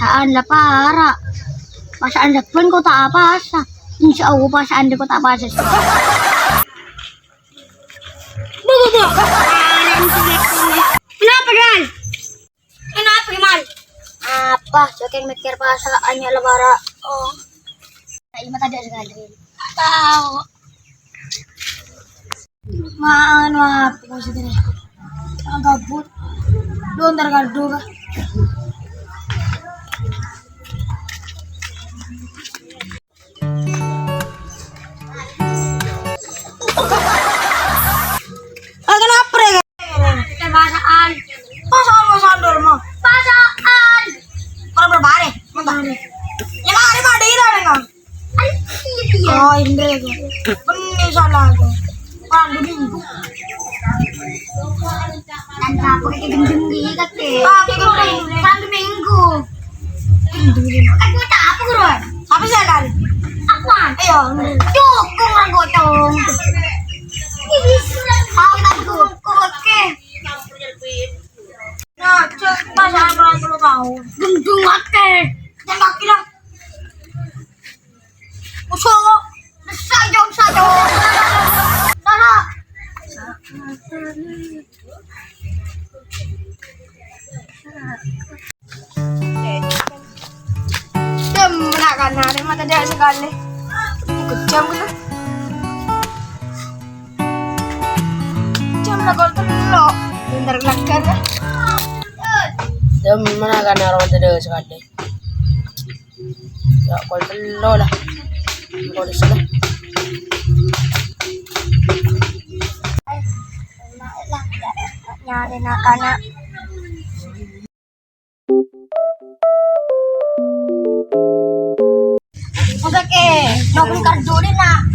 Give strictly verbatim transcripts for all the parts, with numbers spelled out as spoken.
Anda para. Pas anda pun kok ta' apasa. Insya Allah pas anda kok ta' apasa. Bu, bu, bu. Kenapa, Gal? Kenapa, Mal? Apa? Saking mikir pasaannya lah para. Oh. Ima tadi ada ngalir. Tahu. Maan apa maksudnya? Ah, gabut. Lu ntar kado kah? Ah, kenapa, Rek? Perasaan. Perasaan, perasaan, Dorma. Perasaan. Kalau berbalik, bentar. Ya, mari, Pak, di mana, Kang? Iya. Oh, Indra itu. Ini salah aku. Orang dua minggu. Dan apa kayak gendeng dia, kakek? Ah, kayak gendeng. Orang dua minggu. Gendeng. Kakek minta apa, Guru? Apa sih, Kang? Apa? Ayo, Indra. Dukung orang gotong. Ini bisa. Tahu, tahu, dukung, oke. Nah, cek pas orang puluh tahun. Gendeng, kakek. Jangan kaki lah. Usah. Saja, saja. Salah. Jam mana kan hari mata dia sekali. Kejam gitu. Jam lah kalau telok. Bentar lagar ya. Jam mana kan hari mata dia sekali. Ya, kol tello lah. Kol tello. Nyari anak-anak. Oke, nongkrong karduli, nak.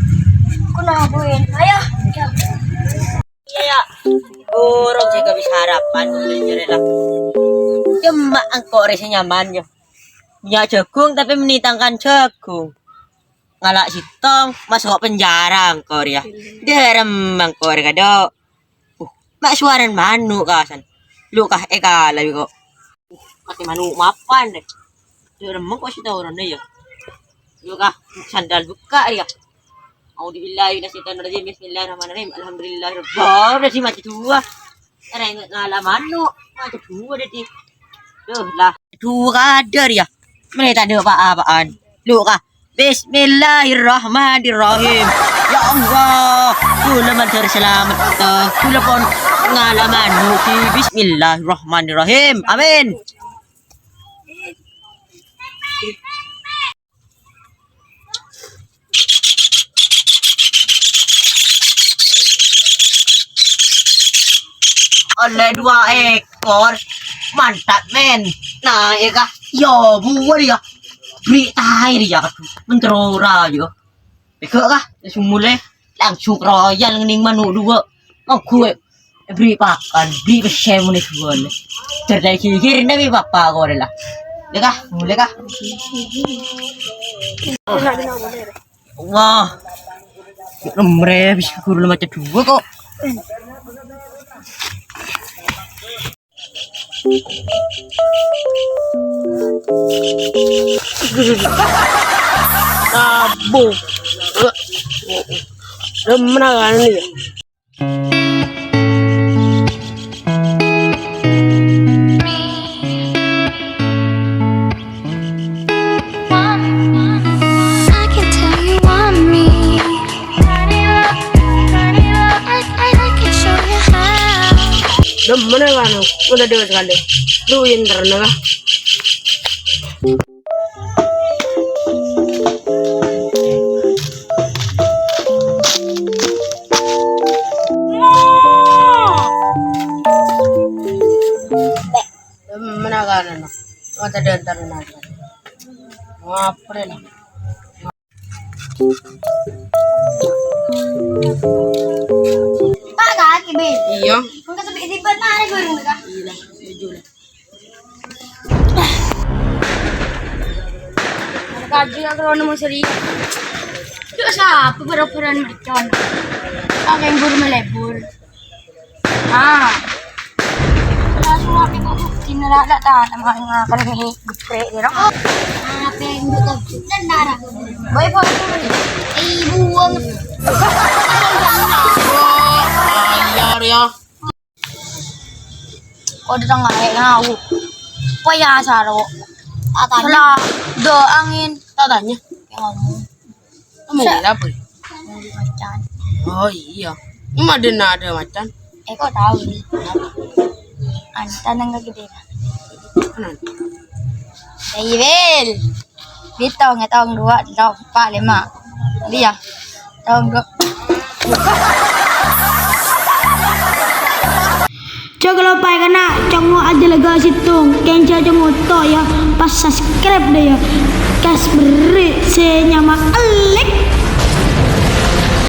Aku nungguin. Ayo. Iya, ya. Burung sih gak bisa harapan, boleh nyari lah. Cuma engkau resi nyaman, ya. Punya jagung tapi menitangkan jagung. Ngala' sèttong, maso' penjara engko' rèya. Dâremma engko' rè kadâ'. Uh, ma' sowarana mano' kasan. Lo' ka èkala bi' ko'. Uh, matè mano' mapan rè. Dâremma ko' sè taorana yâ. Lo' ka sandal bukka' rèya. A'udzubillahi minasyaitonirrajim. Bismillahirrahmanirrahim. Alhamdulillah. Wah, berarti matè duwâ'. Rèng ngala' mano'. Matè duwâ' dhâddhi. Duh, la. Duwâ' kadâ' rèya. Mènè tadâ' pa-apa'an. Lo' ka. Bismillahirrahmanirrahim. Ya Allah, kaulâ mandhâr salamet. Kaulâ pon ngala' mano' ghi. Bismillahirrahmanirrahim. Amin. Ollè duwâ' èkor. Mantap, men. Nah, iyâ, Kak. Yâ, buwâ, yâ. Bri' taè, yâ. Menterora, yâ. Pèghâ', Kak. Sè mulè. Langsung royal ngènèng mano' duwâ'. Ongghu, è, bri' pakan, bri' pèssè monè duwâ'. Cerdhâ ghighir, nabbi papa korè la. Lè, Kak, mulè, Kak. Wah. Remre, bis guru la maca duwâ' ko'. Rabu. Remna kan ya. I can tell you want me. I, I, I can show you how. Demen ya, Kak, no? Udah dewasa sekali. Lu internet lah. Mana kan, no? Mata dantar nata. Apa deh, no? Pak, kaki, Bin. Iya. Engko' sepi ribet, mari goreng, Kak. Iya, iya, iya. Ada kaji ya, kalau nemu seri. Yuk, siapa pura-pura mercon? Pakai buru melebur. Ah. Langsung Dinner ada tak? Nama ngakan ini geprek dia dong. Apa yang butuh? Boy, boy. Eh, buang. Liar ya. Kok datang nggak kayak ngau? Apa ya, Saro? Tatanya. Salah. Do angin. Tatanya. Yang ngomong. Ngomong apa? Ngomong macan. Oh iya. Ini ada, ada macan. Eh, kok tahu nih? Antan yang gede. Mana? Ayo, Wil. Bitong, ya, tong, dua, tong, empat, lima. Dia. Tong, dua. Cok, lupa ya, kena. Cok, mau aja lega situng. Kenca, cok, mau to, ya. Pas subscribe deh, ya. Kas beri.